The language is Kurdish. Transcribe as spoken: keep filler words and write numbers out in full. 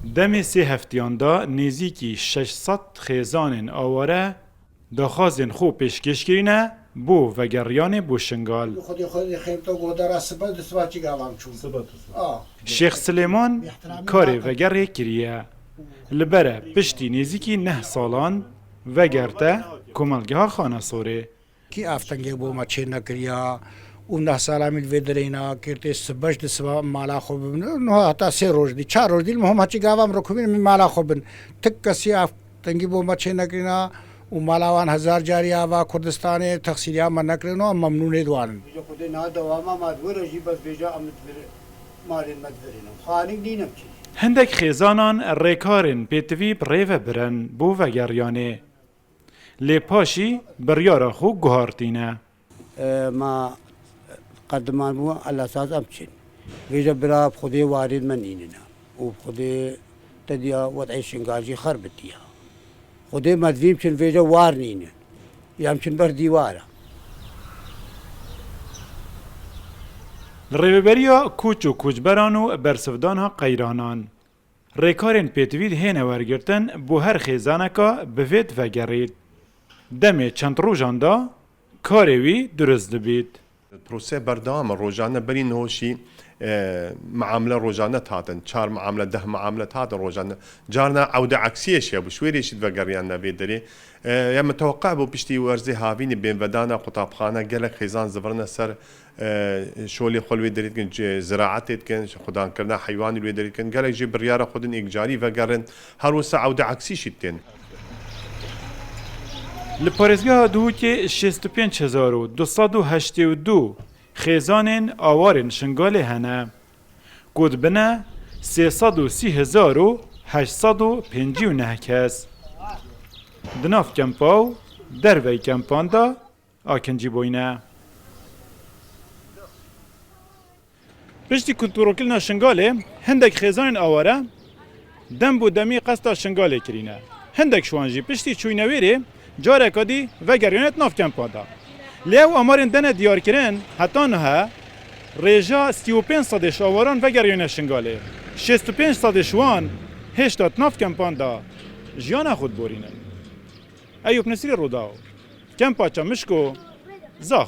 Demê sê heftiyan de nêzîkî şeş sed xêzanên aware daxwazên xwe pêşkêş kirîne bo vegeriyanê bo Şingal. Xwedê xwedê xêmto godara sibe di siba çi gavan çûn. Sibe tu sibe. A. Şêx Silêman karê vegerê kiriye. Li bere piştî nêzîkî neh salan vegerte komelgeha Xanesorê. Kî av tengê bo me çê nekiriya û neh sala min vê derê na kirtê sibeş di siba mala xwe bibin. Niha heta sê roj dî, çar roj dî, muhim ha çi gava em rikubîn min mala xwe bin. Tik kesî av tengî bo me çê nekirina û mala wan hezar carî ava Kurdistanê texsîriya me nekirino, em memnûnê di wan in. Ji Xwedê niha dewama me di were jî bes vêca em di vir malên me divirînin. Xanik nînim çi. Hindek xêzanan rêkarên pêtivî bi rê ve birin bo vegeriyanê. Lê paşî biryara xwe guhartîne. E, ma qediman bû, Ella saz em çin. Vêca bira bi Xwedê warên me nînine. Û bi Xwedê te diya wed'ê Şingal jî xerbitiya. Xwedê me divî em çin vêca war nînin. Ya em çin ber dîwara. Li rêveberiya koç û koçberan û bersivdana qeyranan. Rêkarên pêtivî dihêne wergirtin bo her xêzaneka bi vê divegerît. Demê çend rojan de karê wî durist dibît. Prosê berdewam e. Rojane berî niho jî, e, miamle rojane dihatin. Çar miamle, deh miamle dihatin rojane. Carna ewde eksiyê jî hebû. Ji wêrê jî divegeriyan ne vê derê. E, ya miteweqe bû piştî werzê havînê bên vedana qutabxane gelek xêzan zivirine ser e, şolê xwe li wê derê dikin, ci-, ziraetê dikin, xudankirina heywanî li wê derê dikin. Gelek jî biryara xwe din êk carî vegerin. Her wisa ewde eksî jî tên. Li parêzgeha Duhokê şêst û pênc hezar û du sed û heştê û du xêzanên awarên Şingalê hene. Ku dibine sê sed û sî hezar û heşt sed û pêncî û neh kes. Di nav kempa û dervey kempan de akincî bûyne. Piştî kutpirokilina Şingalê, hindek xêzanên aware dem bo demî qesta Şingalê kirîne. Hindek ji wan jî piştî çûyne wêrê careka dî vegeriyone di nav kempa de. Lê ew amarên dene diyarkirin, heta niha rêja sî û pênc sedê ji awaran vegeriyone Şingalê. Şêst û pênc sedê ji wan hêşta di nav kempan de jiyana xwe diborînin. Eyûp Nesîrê Rûdaw, Kempa Çemişko, Zaxo.